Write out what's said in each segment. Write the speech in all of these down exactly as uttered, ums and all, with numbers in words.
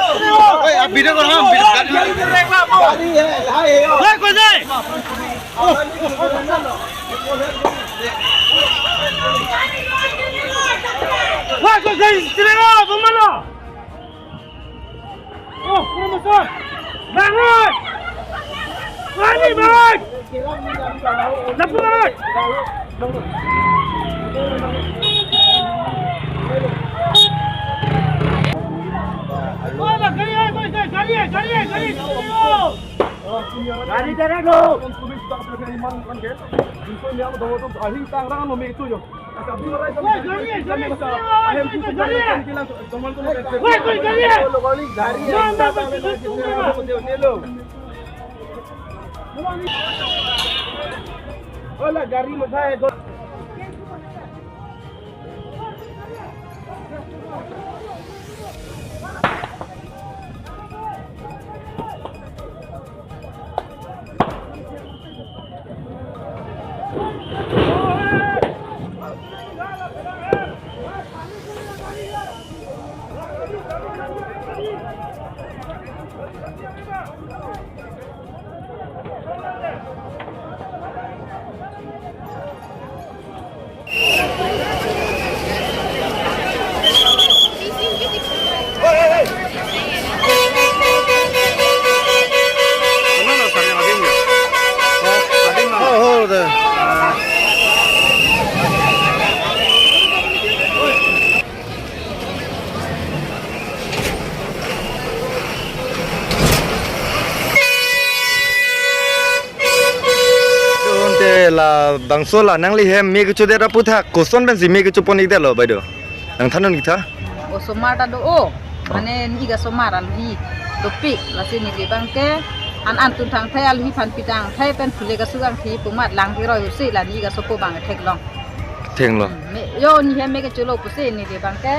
ए, आप वीडियो करो, हम वीडियो कर। ए, कोई नहीं। ए, कोई नहीं, चलेगा, तुम मानो। Oh, promotion! Bangun! Mari, bangun! Lapu, bangun! Oh, gari hai, gari hai, gari hai, gari hai, gari hai! Gari direct lo! Ante labangso la nangli hem me kechodet aphuthak koson pensi me kechopon-ikdetlo, baideo? Nangthan-un-ik tha. Osomar ta do o. Oh. Mane ne-ik asomar alhi dopik, lasi neli abang ke an an tun thangthai alhi phan pitang thai pen phule kasukang thi pu amat lang keroi usi la ne-ik asopo abang theklong. Theklong. Me, yo ne hem me kecholo pusi neli abang ke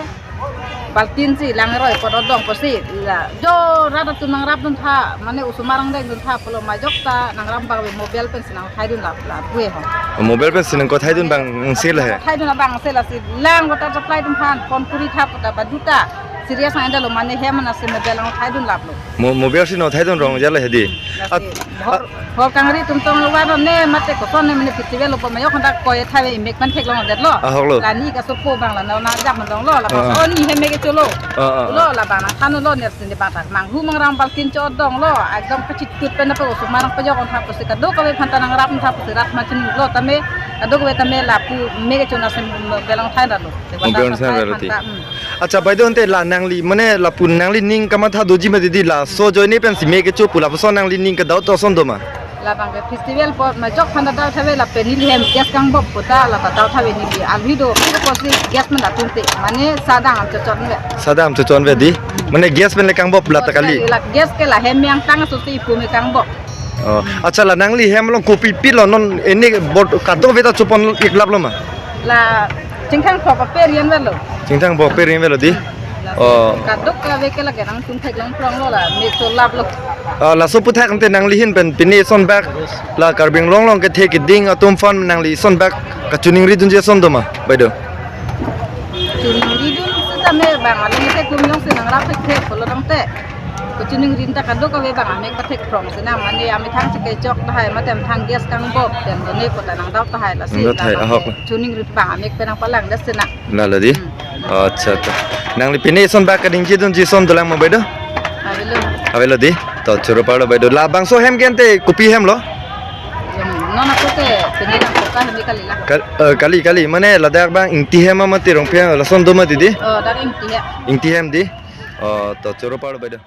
baltin si lang roi apot odong pusi la jo rat atum nangrapdun tha, mane osomar angdengdun tha pulo majok ta nangrap abang ave mobile pensi nangthaidun lap la pu he ho. Mobile pensi nangkothaidun abang angse la he. Thaidun abang angse lasi lang water supply atum aphan phone kuri tha puta baduta serious nang endalo mane hem anasi mobile nangthaidun laplo. Mo-, mobile si nangthaidun rong jala hedi. Lasi At-, hor, hor kangri atum tong lo vano ne mate koson ne mane festival lo pama yok handak koi thawe imek pen theklongdetlo. Ahok lo. La ne-ik asopo abang la na na jam dong lo la Ah, ah. Koson ne hem me kecholo. Ah, ah, Lo ah. La abang nangthan-un-iklo nersi ne abang ta manghu mangram baltin cho dong lo. Ekdom kachitut pen apa osomar nangpajok-un tha pusi kadokave aphan ta nangrap-un tha pusi rat machin lo tame kadokave tame lapu me kecho anasi mobile nangthaidetlo. Mobile nangthaidetlo ti. Hmm. Acha, baideo ante la nangli, mane lapu nangli ning kamatha doji ma didi laso ajoine pensi me kecho pu lapuson nangli ning ke-doubt ason do ma? Labang ke festival apot majok aphan ta doubt ave lapen neli hem gas kangbok puta la ta doubt ave neli alhi do pusi gas man atum te mane sadang am chochon ve. Sadang am chochon ve di? Mane gas pen le kangbok la ta kali? La gas ke la hem yang tang aso si ipu me kangbok. Oh, acha la nangli hem along kopi pilo non ene bot kadokave ta chopon-ik laplo ma? La chingthang phok ape rian velo. Chingthang phok ape rian velo di? La Oh. Kadokave ke lake nangchingthek long prong lo la me cho laplo. Ah, laso aphuthak ante nangli ahin pen pine eson bak la Karbi Anglong along kethe keding atum aphan nangli eson bak kachiningri dunji ason do ma, baideo? Chiningri dun seta me abang along te kum jongsi nangrap thekthe pulo tangte. Kachiningri ta kadokave abang amek pathek prong si nang mane amethang chekechok tahai mate amethang gas kangbok pen done puta nang doubt tahai lasi Nang doubt tahai, labang ahok. Chiningri abang amek pen nangpalangdet si nang. Lalo di? Hmm. Acha, acha. Nangli pine eson bak kaningje dunji ason dolang ma, baideo? Avelo. Avelo di? To choro parlo baideo. Labangso hem ke ante kopi hem lo? Yang non ako te pine lang koka hem kali la. Kal-, eh, kali, kali. Mane ladak abang Ingti hem ma mati Rongpi hem lason do ma didi? Oh, dak Ingti hem. Ingti hem di? Oh, to choro parlo baideo.